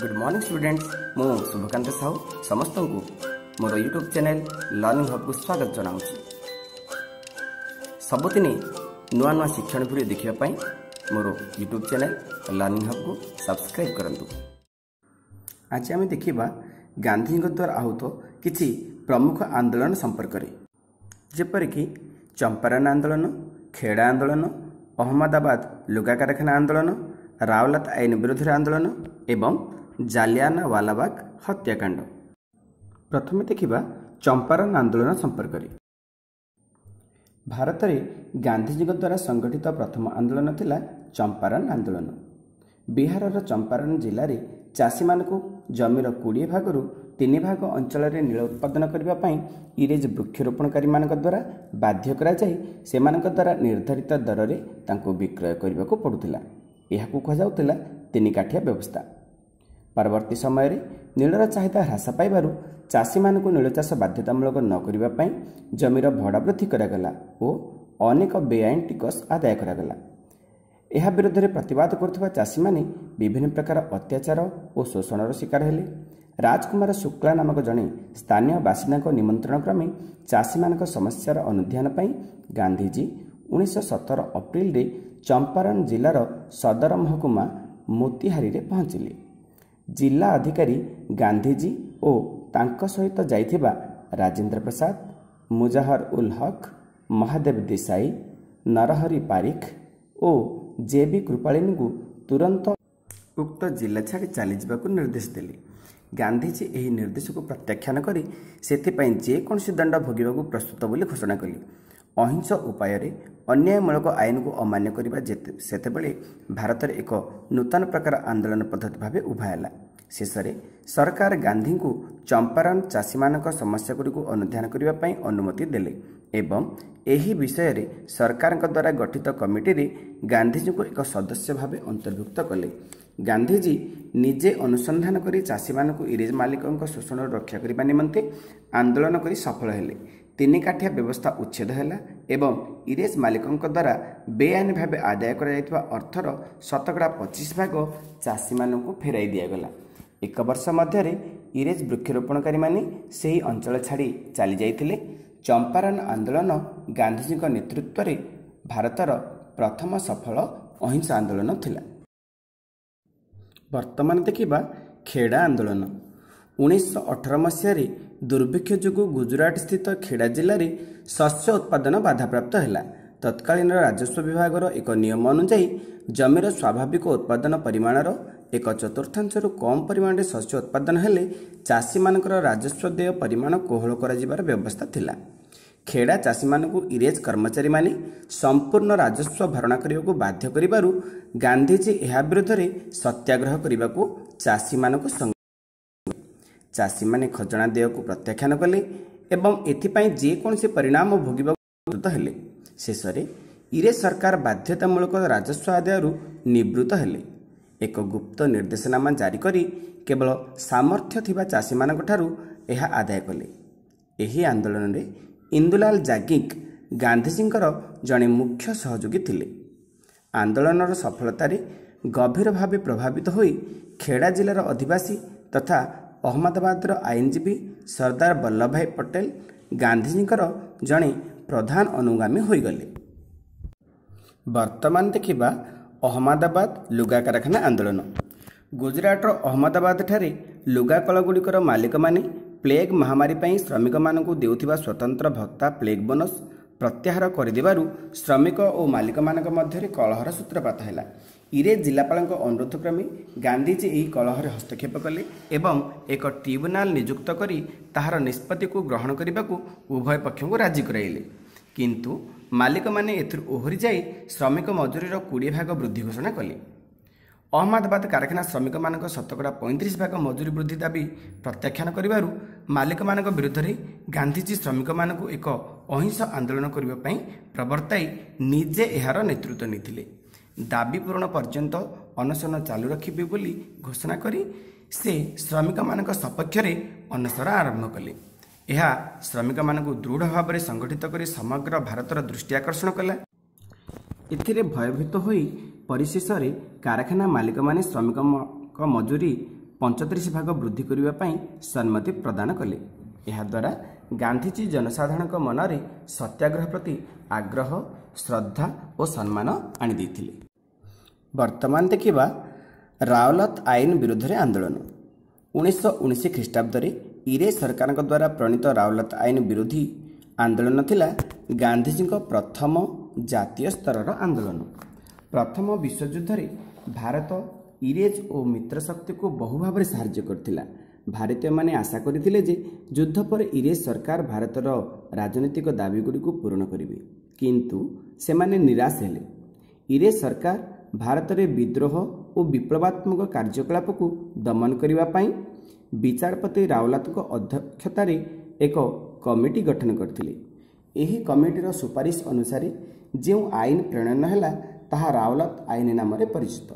Good morning students, ମୁଁ ଶୁଭକାନ୍ତ ସାହୁ ସମସ୍ତଙ୍କୁ ମୋର ୟୁଟ୍ୟୁବ୍ ଚ୍ୟାନେଲ୍ ଲର୍ଣ୍ଣିଂ ହବ୍କୁ ସ୍ୱାଗତ ଜଣାଉଛି। ସବୁଦିନ ନୂଆ ନୂଆ ଶିକ୍ଷଣ ଭିଡ଼ିଓ ଦେଖିବା ପାଇଁ ମୋର ୟୁଟ୍ୟୁବ୍ ଚ୍ୟାନେଲ୍ ଲର୍ଣ୍ଣିଂ ହବ୍କୁ ସବସ୍କ୍ରାଇବ୍ କରନ୍ତୁ। ଆଜି ଆମେ ଦେଖିବା ଗାନ୍ଧୀଙ୍କ ଦ୍ୱାରା ଆହୁତ କିଛି ପ୍ରମୁଖ ଆନ୍ଦୋଳନ ସମ୍ପର୍କରେ, ଯେପରିକି ଚମ୍ପାରନ୍ ଆନ୍ଦୋଳନ, ଖେଡ଼ା ଆନ୍ଦୋଳନ, ଅହମ୍ମଦାବାଦ ଲୁଗା କାରଖାନା ଆନ୍ଦୋଳନ, ରାଓଲାତ ଆଇନ ବିରୋଧରେ ଆନ୍ଦୋଳନ ଏବଂ ଜାଲିଆନାୱାଲାବାଗ ହତ୍ୟାକାଣ୍ଡ। ପ୍ରଥମେ ଦେଖିବା ଚମ୍ପାରନ୍ ଆନ୍ଦୋଳନ ସମ୍ପର୍କରେ। ଭାରତରେ ଗାନ୍ଧିଜୀଙ୍କ ଦ୍ୱାରା ସଂଗଠିତ ପ୍ରଥମ ଆନ୍ଦୋଳନ ଥିଲା ଚମ୍ପାରନ୍ ଆନ୍ଦୋଳନ। ବିହାରର ଚମ୍ପାରନ୍ ଜିଲ୍ଲାରେ ଚାଷୀମାନଙ୍କୁ ଜମିର 20 ଭାଗରୁ 3 ଭାଗ ଅଞ୍ଚଳରେ ନୀଳ ଉତ୍ପାଦନ କରିବା ପାଇଁ ଇଂରେଜ ବୃକ୍ଷରୋପଣକାରୀମାନଙ୍କ ଦ୍ୱାରା ବାଧ୍ୟ କରାଯାଇ ସେମାନଙ୍କ ଦ୍ୱାରା ନିର୍ଦ୍ଧାରିତ ଦରରେ ତାଙ୍କୁ ବିକ୍ରୟ କରିବାକୁ ପଡ଼ୁଥିଲା। ଏହାକୁ କୁହାଯାଉଥିଲା ତିନି କାଠିଆ ବ୍ୟବସ୍ଥା। ପରବର୍ତ୍ତୀ ସମୟରେ ନୀଳର ଚାହିଦା ହ୍ରାସ ପାଇବାରୁ ଚାଷୀମାନଙ୍କୁ ନୀଳ ଚାଷ ବାଧ୍ୟତାମୂଳକ ନ କରିବା ପାଇଁ ଜମିର ଭଡ଼ା ବୃଦ୍ଧି କରାଗଲା ଓ ଅନେକ ବେଆଇନ ଟିକସ ଆଦାୟ କରାଗଲା। ଏହା ବିରୋଧରେ ପ୍ରତିବାଦ କରୁଥିବା ଚାଷୀମାନେ ବିଭିନ୍ନ ପ୍ରକାର ଅତ୍ୟାଚାର ଓ ଶୋଷଣର ଶିକାର ହେଲେ। ରାଜକୁମାର ଶୁକ୍ଳା ନାମକ ଜଣେ ସ୍ଥାନୀୟ ବାସିନ୍ଦାଙ୍କ ନିମନ୍ତ୍ରଣ କ୍ରମେ ଚାଷୀମାନଙ୍କ ସମସ୍ୟାର ଅନୁଧ୍ୟାନ ପାଇଁ ଗାନ୍ଧିଜୀ 1917 ଅପ୍ରିଲରେ ଚମ୍ପାରନ୍ ଜିଲ୍ଲାର ସଦର ମହକୁମା ମୋତିହାରିରେ ପହଞ୍ଚିଲେ। ଜିଲ୍ଲା ଅଧିକାରୀ ଗାନ୍ଧିଜୀ ଓ ତାଙ୍କ ସହିତ ଯାଇଥିବା ରାଜେନ୍ଦ୍ର ପ୍ରସାଦ, ମୁଜାହର ଉଲ୍ ହକ୍, ମହାଦେବ ଦେଶାଇ, ନରହରି ପାରିଖ ଓ ଜେ ବି କୃପାଳିନୀଙ୍କୁ ତୁରନ୍ତ ଉକ୍ତ ଜିଲ୍ଲା ଛାଡ଼ି ଚାଲିଯିବାକୁ ନିର୍ଦ୍ଦେଶ ଦେଲେ। ଗାନ୍ଧିଜୀ ଏହି ନିର୍ଦ୍ଦେଶକୁ ପ୍ରତ୍ୟାଖ୍ୟାନ କରି ସେଥିପାଇଁ ଯେକୌଣସି ଦଣ୍ଡ ଭୋଗିବାକୁ ପ୍ରସ୍ତୁତ ବୋଲି ଘୋଷଣା କଲେ। ଅହିଂସ ଉପାୟରେ ଅନ୍ୟାୟମୂଳକ ଆଇନକୁ ଅମାନ୍ୟ କରିବା ସେତେବେଳେ ଭାରତରେ ଏକ ନୂତନ ପ୍ରକାର ଆନ୍ଦୋଳନ ପଦ୍ଧତି ଭାବେ ଉଭା ହେଲା। ଶେଷରେ ସରକାର ଗାନ୍ଧୀଙ୍କୁ ଚମ୍ପାରନ୍ ଚାଷୀମାନଙ୍କ ସମସ୍ୟାଗୁଡ଼ିକୁ ଅନୁଧ୍ୟାନ କରିବା ପାଇଁ ଅନୁମତି ଦେଲେ ଏବଂ ଏହି ବିଷୟରେ ସରକାରଙ୍କ ଦ୍ୱାରା ଗଠିତ କମିଟିରେ ଗାନ୍ଧିଜୀଙ୍କୁ ଏକ ସଦସ୍ୟ ଭାବେ ଅନ୍ତର୍ଭୁକ୍ତ କଲେ। ଗାନ୍ଧିଜୀ ନିଜେ ଅନୁସନ୍ଧାନ କରି ଚାଷୀମାନଙ୍କୁ ଇଂରେଜ ମାଲିକଙ୍କ ଶୋଷଣରୁ ରକ୍ଷା କରିବା ନିମନ୍ତେ ଆନ୍ଦୋଳନ କରି ସଫଳ ହେଲେ। ତିନି କାଠିଆ ବ୍ୟବସ୍ଥା ଉଚ୍ଛେଦ ହେଲା ଏବଂ ଇଂରେଜ ମାଲିକଙ୍କ ଦ୍ୱାରା ବେଆଇନ ଭାବେ ଆଦାୟ କରାଯାଇଥିବା ଅର୍ଥର 25% ଭାଗ ଚାଷୀମାନଙ୍କୁ ଫେରାଇ ଦିଆଗଲା। ଏକ ବର୍ଷ ମଧ୍ୟରେ ଇଂରେଜ ବୃକ୍ଷରୋପଣକାରୀମାନେ ସେହି ଅଞ୍ଚଳ ଛାଡ଼ି ଚାଲିଯାଇଥିଲେ। ଚମ୍ପାରନ୍ ଆନ୍ଦୋଳନ ଗାନ୍ଧିଜୀଙ୍କ ନେତୃତ୍ୱରେ ଭାରତର ପ୍ରଥମ ସଫଳ ଅହିଂସା ଆନ୍ଦୋଳନ ଥିଲା। ବର୍ତ୍ତମାନ ଦେଖିବା ଖେଡ଼ା ଆନ୍ଦୋଳନ। 1918 ମସିହାରେ ଦୁର୍ଭିକ୍ଷ ଯୋଗୁଁ ଗୁଜୁରାଟ ସ୍ଥିତ ଖେଡ଼ା ଜିଲ୍ଲାରେ ଶସ୍ୟ ଉତ୍ପାଦନ ବାଧାପ୍ରାପ୍ତ ହେଲା। ତତ୍କାଳୀନ ରାଜସ୍ୱ ବିଭାଗର ଏକ ନିୟମ ଅନୁଯାୟୀ ଜମିର ସ୍ୱାଭାବିକ ଉତ୍ପାଦନ ପରିମାଣର 1/4ରୁ କମ୍ ପରିମାଣରେ ଶସ୍ୟ ଉତ୍ପାଦନ ହେଲେ ଚାଷୀମାନଙ୍କର ରାଜସ୍ୱ ଦେୟ ପରିମାଣ କୋହଳ କରାଯିବାର ବ୍ୟବସ୍ଥା ଥିଲା। ଖେଡ଼ା ଚାଷୀମାନଙ୍କୁ ଇଂରେଜ କର୍ମଚାରୀମାନେ ସମ୍ପୂର୍ଣ୍ଣ ରାଜସ୍ୱ ଭରଣା କରିବାକୁ ବାଧ୍ୟ କରିବାରୁ ଗାନ୍ଧିଜୀ ଏହା ବିରୋଧରେ ସତ୍ୟାଗ୍ରହ କରିବାକୁ ଚାଷୀମାନଙ୍କୁ ଚାଷୀମାନେ ଖଜଣା ଦେୟକୁ ପ୍ରତ୍ୟାଖ୍ୟାନ କଲେ ଏବଂ ଏଥିପାଇଁ ଯେକୌଣସି ପରିଣାମ ଭୋଗିବାକୁ ପ୍ରସ୍ତୁତ ହେଲେ। ଶେଷରେ ଇଂରେଜ ସରକାର ବାଧ୍ୟତାମୂଳକ ରାଜସ୍ୱ ଆଦାୟରୁ ନିବୃତ୍ତ ହେଲେ। ଏକ ଗୁପ୍ତ ନିର୍ଦ୍ଦେଶନାମା ଜାରି କରି କେବଳ ସାମର୍ଥ୍ୟ ଥିବା ଚାଷୀମାନଙ୍କଠାରୁ ଏହା ଆଦାୟ କଲେ। ଏହି ଆନ୍ଦୋଳନରେ ଇନ୍ଦୁଲାଲ ଯାଜ୍ଞିକ ଗାନ୍ଧିଜୀଙ୍କର ଜଣେ ମୁଖ୍ୟ ସହଯୋଗୀ ଥିଲେ। ଆନ୍ଦୋଳନର ସଫଳତାରେ ଗଭୀର ଭାବେ ପ୍ରଭାବିତ ହୋଇ ଖେଡ଼ା ଜିଲ୍ଲାର ଅଧିବାସୀ ତଥା ଅହମ୍ମଦାବାଦର ଆଇନଜୀବୀ ସର୍ଦ୍ଦାର ବଲ୍ଲଭଭାଇ ପଟେଲ ଗାନ୍ଧିଜୀଙ୍କର ଜଣେ ପ୍ରଧାନ ଅନୁଗାମୀ ହୋଇଗଲେ। ବର୍ତ୍ତମାନ ଦେଖିବା ଅହମ୍ମଦାବାଦ ଲୁଗା କାରଖାନା ଆନ୍ଦୋଳନ। ଗୁଜୁରାଟର ଅହମ୍ମଦାବାଦଠାରେ ଲୁଗା କଳଗୁଡ଼ିକର ମାଲିକମାନେ ପ୍ଲେଗ୍ ମହାମାରୀ ପାଇଁ ଶ୍ରମିକମାନଙ୍କୁ ଦେଉଥିବା ସ୍ୱତନ୍ତ୍ର ଭତ୍ତା ପ୍ଲେଗ୍ ବୋନସ୍ ପ୍ରତ୍ୟାହାର କରିଦେବାରୁ ଶ୍ରମିକ ଓ ମାଲିକମାନଙ୍କ ମଧ୍ୟରେ କଳହର ସୂତ୍ରପାତ ହେଲା। ଇଂରେଜ ଜିଲ୍ଲାପାଳଙ୍କ ଅନୁରୋଧ କ୍ରମେ ଗାନ୍ଧିଜୀ ଏହି କଳହରେ ହସ୍ତକ୍ଷେପ କଲେ ଏବଂ ଏକ ଟ୍ରିବ୍ୟୁନାଲ ନିଯୁକ୍ତ କରି ତାହାର ନିଷ୍ପତ୍ତିକୁ ଗ୍ରହଣ କରିବାକୁ ଉଭୟ ପକ୍ଷଙ୍କୁ ରାଜି କରାଇଲେ। କିନ୍ତୁ ମାଲିକମାନେ ଏଥିରୁ ଓହରି ଯାଇ ଶ୍ରମିକ ମଜୁରୀର 20 ଭାଗ ବୃଦ୍ଧି ଘୋଷଣା କଲେ। ଅହମ୍ମଦାବାଦ କାରଖାନା ଶ୍ରମିକମାନଙ୍କ 35% ଭାଗ ମଜୁରୀ ବୃଦ୍ଧି ଦାବି ପ୍ରତ୍ୟାଖ୍ୟାନ କରିବାରୁ ମାଲିକମାନଙ୍କ ବିରୁଦ୍ଧରେ ଗାନ୍ଧିଜୀ ଶ୍ରମିକମାନଙ୍କୁ ଏକ ଅହିଂସ ଆନ୍ଦୋଳନ କରିବା ପାଇଁ ପ୍ରବର୍ତ୍ତାଇ ନିଜେ ଏହାର ନେତୃତ୍ୱ ନେଇଥିଲେ। ଦାବି ପୂରଣ ପର୍ଯ୍ୟନ୍ତ ଅନଶନ ଚାଲୁ ରଖିବେ ବୋଲି ଘୋଷଣା କରି ସେ ଶ୍ରମିକମାନଙ୍କ ସପକ୍ଷରେ ଅନଶନ ଆରମ୍ଭ କଲେ। ଏହା ଶ୍ରମିକମାନଙ୍କୁ ଦୃଢ଼ ଭାବରେ ସଂଗଠିତ କରି ସମଗ୍ର ଭାରତର ଦୃଷ୍ଟି ଆକର୍ଷଣ କଲା। ଏଥିରେ ଭୟଭୀତ ହୋଇ ପରିଶେଷରେ କାରଖାନା ମାଲିକମାନେ ଶ୍ରମିକଙ୍କ ମଜୁରୀ 35 ଭାଗ ବୃଦ୍ଧି କରିବା ପାଇଁ ସମ୍ମତି ପ୍ରଦାନ କଲେ। ଏହାଦ୍ୱାରା ଗାନ୍ଧିଜୀ ଜନସାଧାରଣଙ୍କ ମନରେ ସତ୍ୟାଗ୍ରହ ପ୍ରତି ଆଗ୍ରହ, ଶ୍ରଦ୍ଧା ଓ ସମ୍ମାନ ଆଣିଦେଇଥିଲେ। ବର୍ତ୍ତମାନ ଦେଖିବା ରାଓଲତ ଆଇନ ବିରୁଦ୍ଧରେ ଆନ୍ଦୋଳନ। 1919 ଖ୍ରୀଷ୍ଟାବ୍ଦରେ ଇଂରେଜ ସରକାରଙ୍କ ଦ୍ୱାରା ପ୍ରଣୀତ ରାଓଲତ ଆଇନ ବିରୋଧୀ ଆନ୍ଦୋଳନ ଥିଲା ଗାନ୍ଧିଜୀଙ୍କ ପ୍ରଥମ ଜାତୀୟ ସ୍ତରର ଆନ୍ଦୋଳନ। ପ୍ରଥମ ବିଶ୍ୱଯୁଦ୍ଧରେ ଭାରତ ଇଂରେଜ ଓ ମିତ୍ରଶକ୍ତିକୁ ବହୁ ଭାବରେ ସାହାଯ୍ୟ କରିଥିଲା। ଭାରତୀୟମାନେ ଆଶା କରିଥିଲେ ଯେ ଯୁଦ୍ଧ ପରେ ଇଂରେଜ ସରକାର ଭାରତର ରାଜନୈତିକ ଦାବିଗୁଡ଼ିକୁ ପୂରଣ କରିବେ, କିନ୍ତୁ ସେମାନେ ନିରାଶ ହେଲେ। ଇଂରେଜ ସରକାର ଭାରତରେ ବିଦ୍ରୋହ ଓ ବିପ୍ଳବାତ୍ମକ କାର୍ଯ୍ୟକଳାପକୁ ଦମନ କରିବା ପାଇଁ ବିଚାରପତି ରାଓଲାତଙ୍କ ଅଧ୍ୟକ୍ଷତାରେ ଏକ କମିଟି ଗଠନ କରିଥିଲେ। ଏହି କମିଟିର ସୁପାରିଶ ଅନୁସାରେ ଯେଉଁ ଆଇନ ପ୍ରଣୟନ ହେଲା, ତାହା ରାଓଲାତ ଆଇନ ନାମରେ ପରିଚିତ।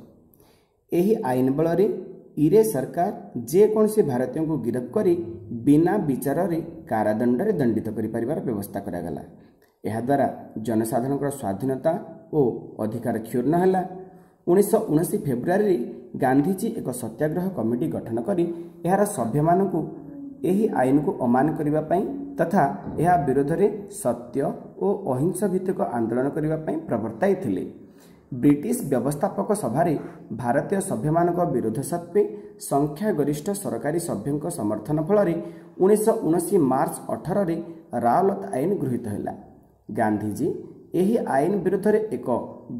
ଏହି ଆଇନ ବଳରେ ଇଂରେଜ ସରକାର ଯେକୌଣସି ଭାରତୀୟଙ୍କୁ ଗିରଫ କରି ବିନା ବିଚାରରେ କାରାଦଣ୍ଡରେ ଦଣ୍ଡିତ କରିପାରିବାର ବ୍ୟବସ୍ଥା କରାଗଲା। ଏହାଦ୍ୱାରା ଜନସାଧାରଣଙ୍କର ସ୍ୱାଧୀନତା ଓ ଅଧିକାର କ୍ଷୁଣ୍ଣ ହେଲା। 1919 ଫେବୃଆରୀରେ ଗାନ୍ଧିଜୀ ଏକ ସତ୍ୟାଗ୍ରହ କମିଟି ଗଠନ କରି ଏହାର ସଭ୍ୟମାନଙ୍କୁ ଏହି ଆଇନକୁ ଅମାନ୍ୟ କରିବା ପାଇଁ ତଥା ଏହା ବିରୋଧରେ ସତ୍ୟ ଓ ଅହିଂସା ଭିତ୍ତିକ ଆନ୍ଦୋଳନ କରିବା ପାଇଁ ପ୍ରବର୍ତ୍ତାଇଥିଲେ। ବ୍ରିଟିଶ ବ୍ୟବସ୍ଥାପକ ସଭାରେ ଭାରତୀୟ ସଭ୍ୟମାନଙ୍କ ବିରୋଧ ସତ୍ତ୍ୱେ ସଂଖ୍ୟାଗରିଷ୍ଠ ସରକାରୀ ସଭ୍ୟଙ୍କ ସମର୍ଥନ ଫଳରେ 1919 ମାର୍ଚ୍ଚ 18ରେ ରାଓଲତ ଆଇନ ଗୃହୀତ ହେଲା। ଗାନ୍ଧିଜୀ ଏହି ଆଇନ ବିରୁଦ୍ଧରେ ଏକ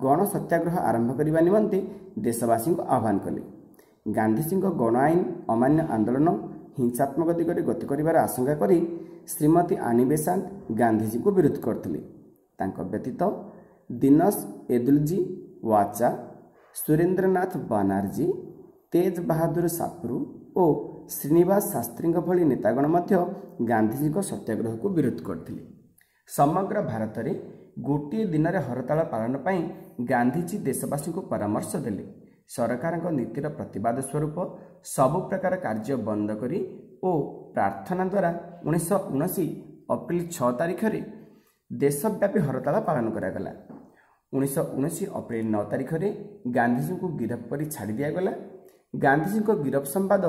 ଗଣ ସତ୍ୟାଗ୍ରହ ଆରମ୍ଭ କରିବା ନିମନ୍ତେ ଦେଶବାସୀଙ୍କୁ ଆହ୍ୱାନ କଲେ। ଗାନ୍ଧିଜୀଙ୍କ ଗଣ ଆଇନ ଅମାନ୍ୟ ଆନ୍ଦୋଳନ ହିଂସାତ୍ମକ ଦିଗରେ ଗତି କରିବାର ଆଶଙ୍କା କରି ଶ୍ରୀମତୀ ଆନି ବେସାନ୍ତ ଗାନ୍ଧିଜୀଙ୍କୁ ବିରୋଧ କରିଥିଲେ। ତାଙ୍କ ବ୍ୟତୀତ ଦିନଶ ଏଦୁଲଜୀ ୱାଚା, ସୁରେନ୍ଦ୍ରନାଥ ବାନାର୍ଜୀ, ତେଜ ବାହାଦୁର ସାପ୍ରୁ ଓ ଶ୍ରୀନିବାସ ଶାସ୍ତ୍ରୀଙ୍କ ଭଳି ନେତାଗଣ ମଧ୍ୟ ଗାନ୍ଧିଜୀଙ୍କ ସତ୍ୟାଗ୍ରହକୁ ବିରୋଧ କରିଥିଲେ। ସମଗ୍ର ଭାରତରେ ଗୋଟିଏ ଦିନରେ ହରତାଳ ପାଳନ ପାଇଁ ଗାନ୍ଧିଜୀ ଦେଶବାସୀଙ୍କୁ ପରାମର୍ଶ ଦେଲେ। ସରକାରଙ୍କ ନୀତିର ପ୍ରତିବାଦ ସ୍ୱରୂପ ସବୁ ପ୍ରକାର କାର୍ଯ୍ୟ ବନ୍ଦ କରି ଓ ପ୍ରାର୍ଥନା ଦ୍ୱାରା 1919 ଅପ୍ରିଲ 6 ତାରିଖରେ ଦେଶବ୍ୟାପୀ ହରତାଳ ପାଳନ କରାଗଲା। 1919 ଅପ୍ରିଲ 9 ତାରିଖରେ ଗାନ୍ଧିଜୀଙ୍କୁ ଗିରଫ କରି ଛାଡ଼ି ଦିଆଗଲା। ଗାନ୍ଧିଜୀଙ୍କ ଗିରଫ ସମ୍ବାଦ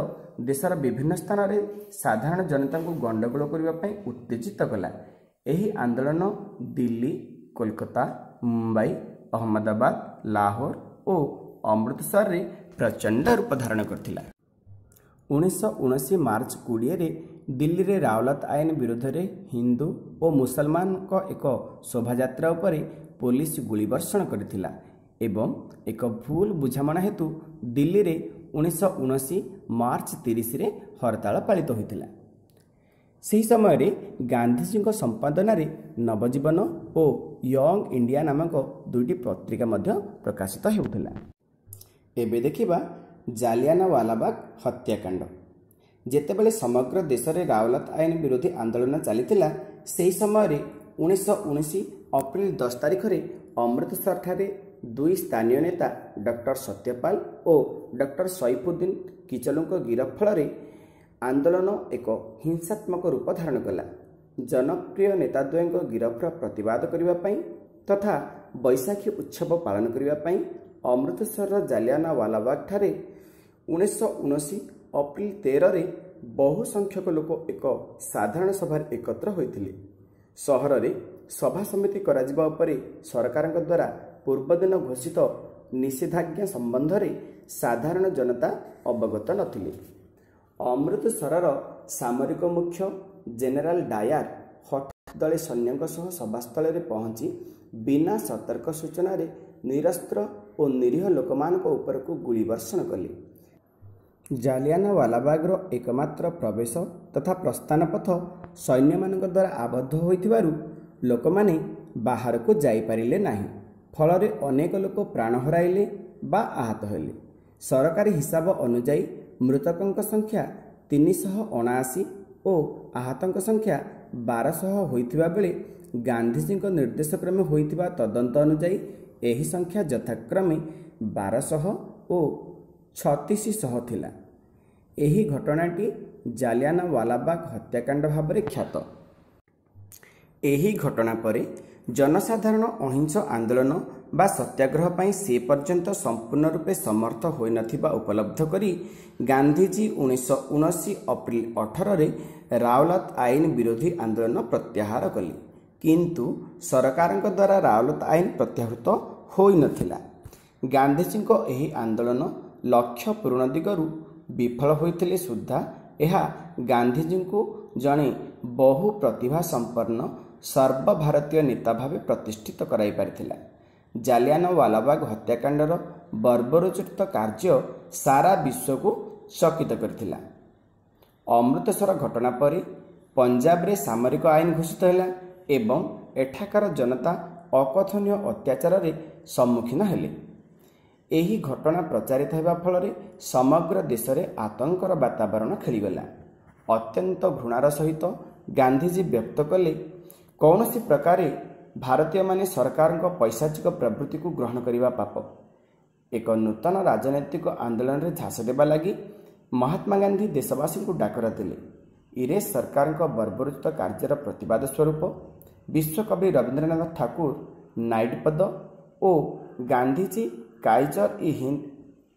ଦେଶର ବିଭିନ୍ନ ସ୍ଥାନରେ ସାଧାରଣ ଜନତାଙ୍କୁ ଗଣ୍ଡଗୋଳ କରିବା ପାଇଁ ଉତ୍ତେଜିତ କଲା। ଏହି ଆନ୍ଦୋଳନ ଦିଲ୍ଲୀ, କୋଲକାତା, ମୁମ୍ବାଇ, ଅହମ୍ମଦାବାଦ, ଲାହୋର ଓ ଅମୃତସରରେ ପ୍ରଚଣ୍ଡ ରୂପ ଧାରଣ କରିଥିଲା। 1919 ମାର୍ଚ୍ଚ 20ରେ ଦିଲ୍ଲୀରେ ରାଓଲତ ଆଇନ ବିରୁଦ୍ଧରେ ହିନ୍ଦୁ ଓ ମୁସଲମାନଙ୍କ ଏକ ଶୋଭାଯାତ୍ରା ଉପରେ ପୋଲିସ ଗୁଳିବର୍ଷଣ କରିଥିଲା ଏବଂ ଏକ ଭୁଲ ବୁଝାମଣା ହେତୁ ଦିଲ୍ଲୀରେ 1919 ମାର୍ଚ୍ଚ 30ରେ ହରତାଳ ପାଳିତ ହୋଇଥିଲା। ସେହି ସମୟରେ ଗାନ୍ଧିଜୀଙ୍କ ସମ୍ପାଦନାରେ ନବଜୀବନ ଓ ୟଙ୍ଗ ଇଣ୍ଡିଆ ନାମକ ଦୁଇଟି ପତ୍ରିକା ମଧ୍ୟ ପ୍ରକାଶିତ ହେଉଥିଲା। ଏବେ ଦେଖିବା ଜାଲିଆନାୱାଲାବାଗ ହତ୍ୟାକାଣ୍ଡ। ଯେତେବେଳେ ସମଗ୍ର ଦେଶରେ ରାଓଲତ ଆଇନ ବିରୋଧୀ ଆନ୍ଦୋଳନ ଚାଲିଥିଲା, ସେହି ସମୟରେ 1919 ଅପ୍ରିଲ 10 ତାରିଖରେ ଅମୃତସରଠାରେ ଦୁଇ ସ୍ଥାନୀୟ ନେତା ଡକ୍ଟର ସତ୍ୟପାଲ ଓ ଡକ୍ଟର ସୈଫୁଦ୍ଦିନ କିଚଲୁଙ୍କ ଗିରଫ ଫଳରେ ଆନ୍ଦୋଳନ ଏକ ହିଂସାତ୍ମକ ରୂପ ଧାରଣ କଲା। ଜନପ୍ରିୟ ନେତାଦ୍ୱୟଙ୍କ ଗିରଫର ପ୍ରତିବାଦ କରିବା ପାଇଁ ତଥା ବୈଶାଖୀ ଉତ୍ସବ ପାଳନ କରିବା ପାଇଁ ଅମୃତସରର ଜାଲିଆନାୱାଲାବାଗଠାରେ 1919 ଅପ୍ରିଲ 13ରେ ବହୁ ସଂଖ୍ୟକ ଲୋକ ଏକ ସାଧାରଣ ସଭାରେ ଏକତ୍ର ହୋଇଥିଲେ। ସହରରେ ସଭା ସମିତି କରାଯିବା ଉପରେ ସରକାରଙ୍କ ଦ୍ୱାରା ପୂର୍ବଦିନ ଘୋଷିତ ନିଷେଧାଜ୍ଞା ସମ୍ବନ୍ଧରେ ସାଧାରଣ ଜନତା ଅବଗତ ନଥିଲେ। ଅମୃତସରର ସାମରିକ ମୁଖ୍ୟ ଜେନେରାଲ ଡାୟାର ହଠାତ୍ ଦଳେ ସୈନ୍ୟଙ୍କ ସହ ସଭାସ୍ଥଳରେ ପହଞ୍ଚି ବିନା ସତର୍କ ସୂଚନାରେ ନିରସ୍ତ୍ର ଓ ନିରୀହ ଲୋକମାନଙ୍କ ଉପରକୁ ଗୁଳିବର୍ଷଣ କଲେ। ଜାଲିଆନାୱାଲାବାଗର ଏକମାତ୍ର ପ୍ରବେଶ ତଥା ପ୍ରସ୍ଥାନ ପଥ ସୈନ୍ୟମାନଙ୍କ ଦ୍ୱାରା ଆବଦ୍ଧ ହୋଇଥିବାରୁ ଲୋକମାନେ ବାହାରକୁ ଯାଇପାରିଲେ ନାହିଁ। ଫଳରେ ଅନେକ ଲୋକ ପ୍ରାଣ ହରାଇଲେ ବା ଆହତ ହେଲେ। ସରକାରୀ ହିସାବ ଅନୁଯାୟୀ ମୃତକଙ୍କ ସଂଖ୍ୟା 379 ଓ ଆହତଙ୍କ ସଂଖ୍ୟା 1200 ହୋଇଥିବା ବେଳେ ଗାନ୍ଧିଜୀଙ୍କ ନିର୍ଦ୍ଦେଶକ୍ରମେ ହୋଇଥିବା ତଦନ୍ତ ଅନୁଯାୟୀ ଏହି ସଂଖ୍ୟା ଯଥାକ୍ରମେ 1200 ଓ 3600 ଥିଲା। ଏହି ଘଟଣାଟି ଜାଲିଆନାୱାଲାବାଗ ହତ୍ୟାକାଣ୍ଡ ଭାବରେ ଖ୍ୟାତ। ଏହି ଘଟଣା ପରେ ଜନସାଧାରଣ ଅହିଂସ ଆନ୍ଦୋଳନ ବା ସତ୍ୟାଗ୍ରହ ପାଇଁ ସେ ପର୍ଯ୍ୟନ୍ତ ସମ୍ପୂର୍ଣ୍ଣ ରୂପେ ସମର୍ଥ ହୋଇନଥିବା ଉପଲବ୍ଧ କରି ଗାନ୍ଧିଜୀ 1919 ଅପ୍ରିଲ 18ରେ ରାଓଲାତ ଆଇନ ବିରୋଧୀ ଆନ୍ଦୋଳନ ପ୍ରତ୍ୟାହାର କଲେ। କିନ୍ତୁ ସରକାରଙ୍କ ଦ୍ୱାରା ରାଓଲାତ ଆଇନ ପ୍ରତ୍ୟାହୃତ ହୋଇନଥିଲା। ଗାନ୍ଧିଜୀଙ୍କ ଏହି ଆନ୍ଦୋଳନ ଲକ୍ଷ୍ୟ ପୂରଣ ଦିଗରୁ ବିଫଳ ହୋଇଥିଲେ ସୁଦ୍ଧା ଏହା ଗାନ୍ଧିଜୀଙ୍କୁ ଜଣେ ବହୁ ପ୍ରତିଭା ସମ୍ପନ୍ନ ସର୍ବଭାରତୀୟ ନେତା ଭାବେ ପ୍ରତିଷ୍ଠିତ କରାଇ ପାରିଥିଲା। ଜାଲିଆନୱାଲାବାଗ ହତ୍ୟାକାଣ୍ଡର ବର୍ବରୋଚିତ କାର୍ଯ୍ୟ ସାରା ବିଶ୍ୱକୁ ଚକିତ କରିଥିଲା। ଅମୃତସର ଘଟଣା ପରେ ପଞ୍ଜାବରେ ସାମରିକ ଆଇନ ଘୋଷିତ ହେଲା ଏବଂ ଏଠାକାର ଜନତା ଅକଥନୀୟ ଅତ୍ୟାଚାରରେ ସମ୍ମୁଖୀନ ହେଲେ। ଏହି ଘଟଣା ପ୍ରଚାରିତ ହେବା ଫଳରେ ସମଗ୍ର ଦେଶରେ ଆତଙ୍କର ବାତାବରଣ ଖେଳିଗଲା। ଅତ୍ୟନ୍ତ ଘୃଣାର ସହିତ ଗାନ୍ଧିଜୀ ବ୍ୟକ୍ତ କଲେ, କୌଣସି ପ୍ରକାରେ ଭାରତୀୟମାନେ ସରକାରଙ୍କ ପୈଶାଚିକ ପ୍ରବୃତ୍ତିକୁ ଗ୍ରହଣ କରିବା ପାପ। ଏକ ନୂତନ ରାଜନୈତିକ ଆନ୍ଦୋଳନରେ ଝାସ ଦେବା ଲାଗି ମହାତ୍ମା ଗାନ୍ଧୀ ଦେଶବାସୀଙ୍କୁ ଡାକରା ଦେଲେ। ଇଂରେଜ ସରକାରଙ୍କ ବର୍ବରୋଚିତ କାର୍ଯ୍ୟର ପ୍ରତିବାଦ ସ୍ୱରୂପ ବିଶ୍ୱକବି ରବୀନ୍ଦ୍ରନାଥ ଠାକୁର ନାଇଟ୍ ପଦ ଓ ଗାନ୍ଧିଜୀ କାଇଜର ଇ ହିନ୍ଦ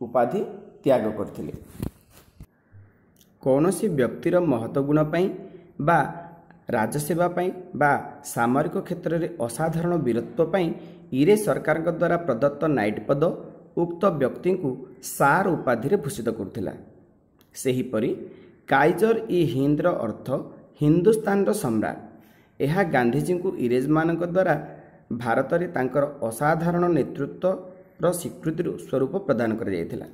ଉପାଧି ତ୍ୟାଗ କରିଥିଲେ। କୌଣସି ବ୍ୟକ୍ତିର ମହତ ଗୁଣ ପାଇଁ ବା ରାଜସେବା ପାଇଁ ବା ସାମରିକ କ୍ଷେତ୍ରରେ ଅସାଧାରଣ ବୀରତ୍ୱ ପାଇଁ ଇଂରେଜ ସରକାରଙ୍କ ଦ୍ୱାରା ପ୍ରଦତ୍ତ ନାଇଟ୍ ପଦ ଉକ୍ତ ବ୍ୟକ୍ତିଙ୍କୁ ସାର୍ ଉପାଧିରେ ଭୂଷିତ କରୁଥିଲା। ସେହିପରି କାଇଜର ଇ ହିନ୍ଦର ଅର୍ଥ ହିନ୍ଦୁସ୍ତାନର ସମ୍ରାଟ। ଏହା ଗାନ୍ଧିଜୀଙ୍କୁ ଇଂରେଜମାନଙ୍କ ଦ୍ୱାରା ଭାରତରେ ତାଙ୍କର ଅସାଧାରଣ ନେତୃତ୍ୱର ସ୍ୱୀକୃତି ସ୍ୱରୂପ ପ୍ରଦାନ କରାଯାଇଥିଲା।